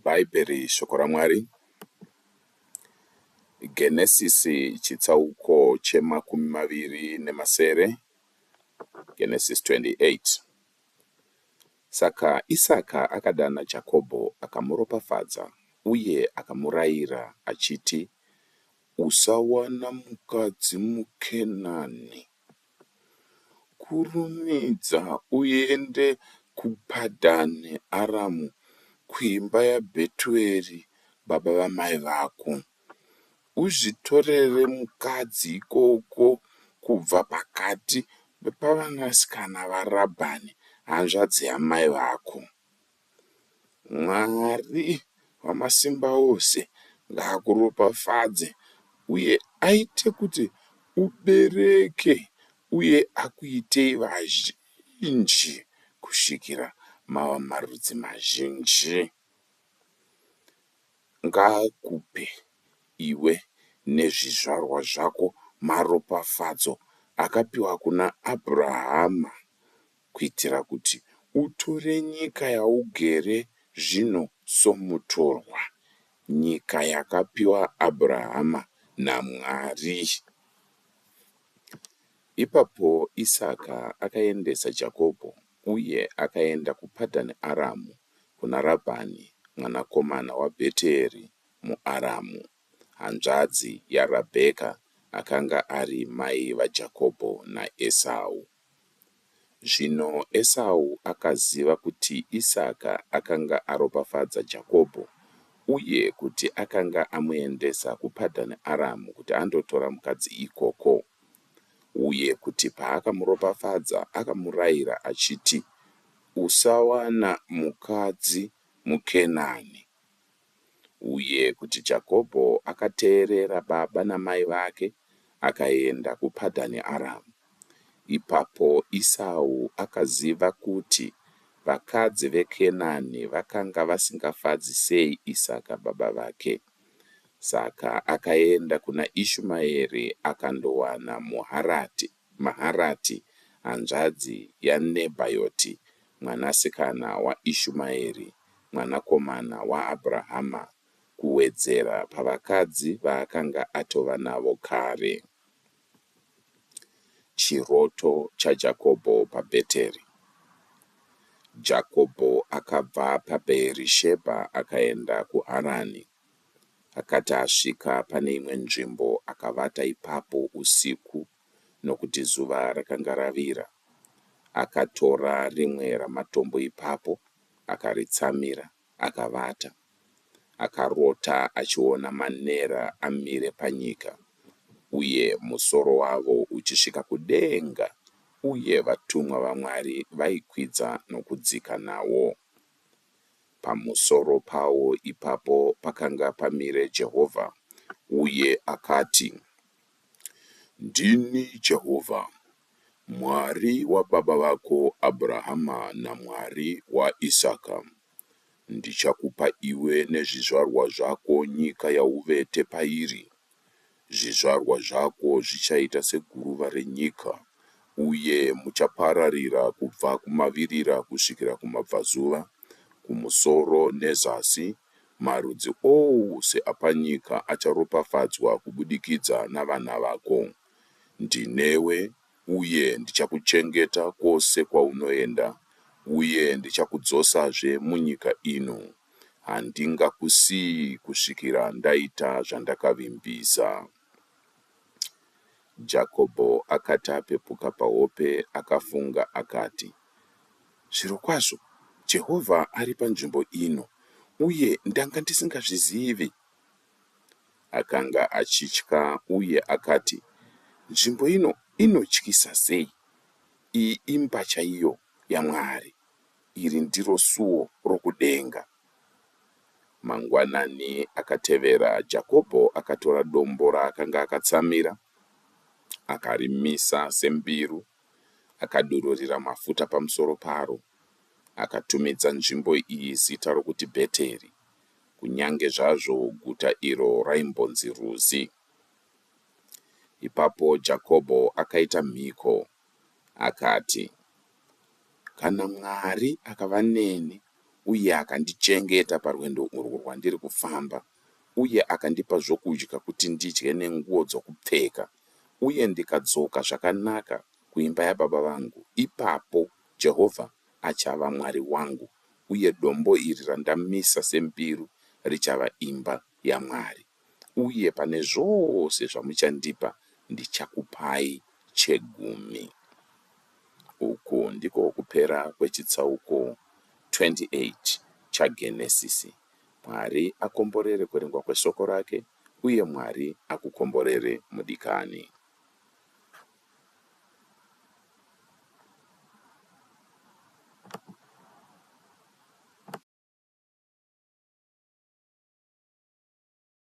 Bhaibheri shoko raMwari. Genesisi chitsauko chemakumi maviri nemasere. Genesis 28. Saka Isaka akadana Jakobho akamuropafadza uye akamurayira achiti, Usawana mukadzi muKenani. Kurumidza uende kuPadhani Aramu kuimba yaBhetueri baba vamai vako. Uzvitorere mukadzi ikoko kubva pakati pavanasikana vaRabhani hanzvadzi yamai vako. Mwari Wamasimbaose ngaakuropafadze uye aite kuti ubereke uye akuitei vazhinji kusvikira mava marudzi mazhinji. Ngaakupe iwe nezvizvarwa zvako maropafadzo akapiwa kuna Abhurahama kuitira kuti utore nyika yaugere zvino somutorwa, nyika yakapiwa Abhurahama naMwari. Ipapo Isaka akaendesa Jakobho, uye akaenda kuPadhani Aramu kuna Rabhani mwanakomana waBhetueri muAramu, hanzvadzi yaRabheka akanga ari mai vaJakobho naEsau. Zvino Esau akaziva kuti Isaka akanga aropafadza Jakobho uye kuti akanga amuendesa kuPadhani Aramu kuti andotora mukadzi ikoko, uye kuti paakamuropafadza akamurayira achiti, Usawana mukadzi muKenani. Uye kuti Jakobho akateerera baba namai vake akaenda kuPadhani Aramu. Ipapo Isau akaziva kuti vakadzi veKenani vakanga vasingafadzi sei Isaka baba vake. Saka akaenda kuna Ishumaeri akandowana muHarati, Maharati, hanzvadzi yaNebhayoti, mwanasikana waIshumaeri, mwanakomana waAbhurahama, kuwedzera pavakadzi vaakanga atova navo kare. Chiroto chaJakobho paBheteri. Jakobho akabva paBheerishebha akaenda kuHarani. Akati asvika pane imwe nzvimbo akavata ipapo usiku nokuti zuva rakanga ravira. Akatora rimwe ramatombo ipapo akaritsamira akavata. Akarota achiona manera amire panyika, uye musoro wavo uchisvika kudenga, uye vatumwa vaMwari vaikwidza nokudzika nawo. Pamusoro pawo ipapo pakanga pamire Jehovha, uye akati, Ndini Jehovha, Mwari wababa vako Abhurahama naMwari waIsaka. Ndichakupa iwe nezvizvarwa zvako nyika yauvete pairi. Zvizvarwa zvako zvichaita seguruva renyika, uye muchapararira kubva kumavirira kusvikira kumabvazuva, kumusoro nezasi, marudzi ose apanyika acharopafadzwa kubudikidza navana vako. Ndinewe, uye ndichakuchengeta kwose kwaunoenda, uye ndichakudzosazve munyika ino. Handingakusiyi kusvikira ndaita zvandakavimbisa. Jakobho akati apepuka pahope akafunga akati, Zvirokwazvo Jehovha ari panzvimbo ino, uye ndanga ndisingazvizivi. Akanga achitya uye akati, Nzvimbo ino inotyisa sei! Iyi imba chaiyo yaMwari, iri ndiro suo rokudenga. Mangwanani akatevera, Jakobho akatora dombo raakanga akatsamira, akarimisa sembiru, akadururira mafuta pamusoro paro. Akatumidza nzvimbo iyi zita rokuti Bheteri, kunyange zvazvo guta iro raimbonzi Ruzi. Ipapo Jakobho akaita mhiko akati, Kana Mwari akava neni uye akandichengeta parwendo urwu rwandiri kufamba, uye akandipa zvokudya kuti ndidye nenguo dzokupfeka, uye ndikadzoka zvakanaka kuimba yababa vangu, ipapo Jehovha achava Mwari wangu, uye dombo iri randamisa sembiru richava imba yaMwari. Uye pane zvose zvamuchandipa ndichakupai chegumi. Uku ndiko kupera kwechitsauko 28 chaGenesisi. Mwari akomborere kuverengwa kweshoko rake, uye Mwari akukomborere mudikani.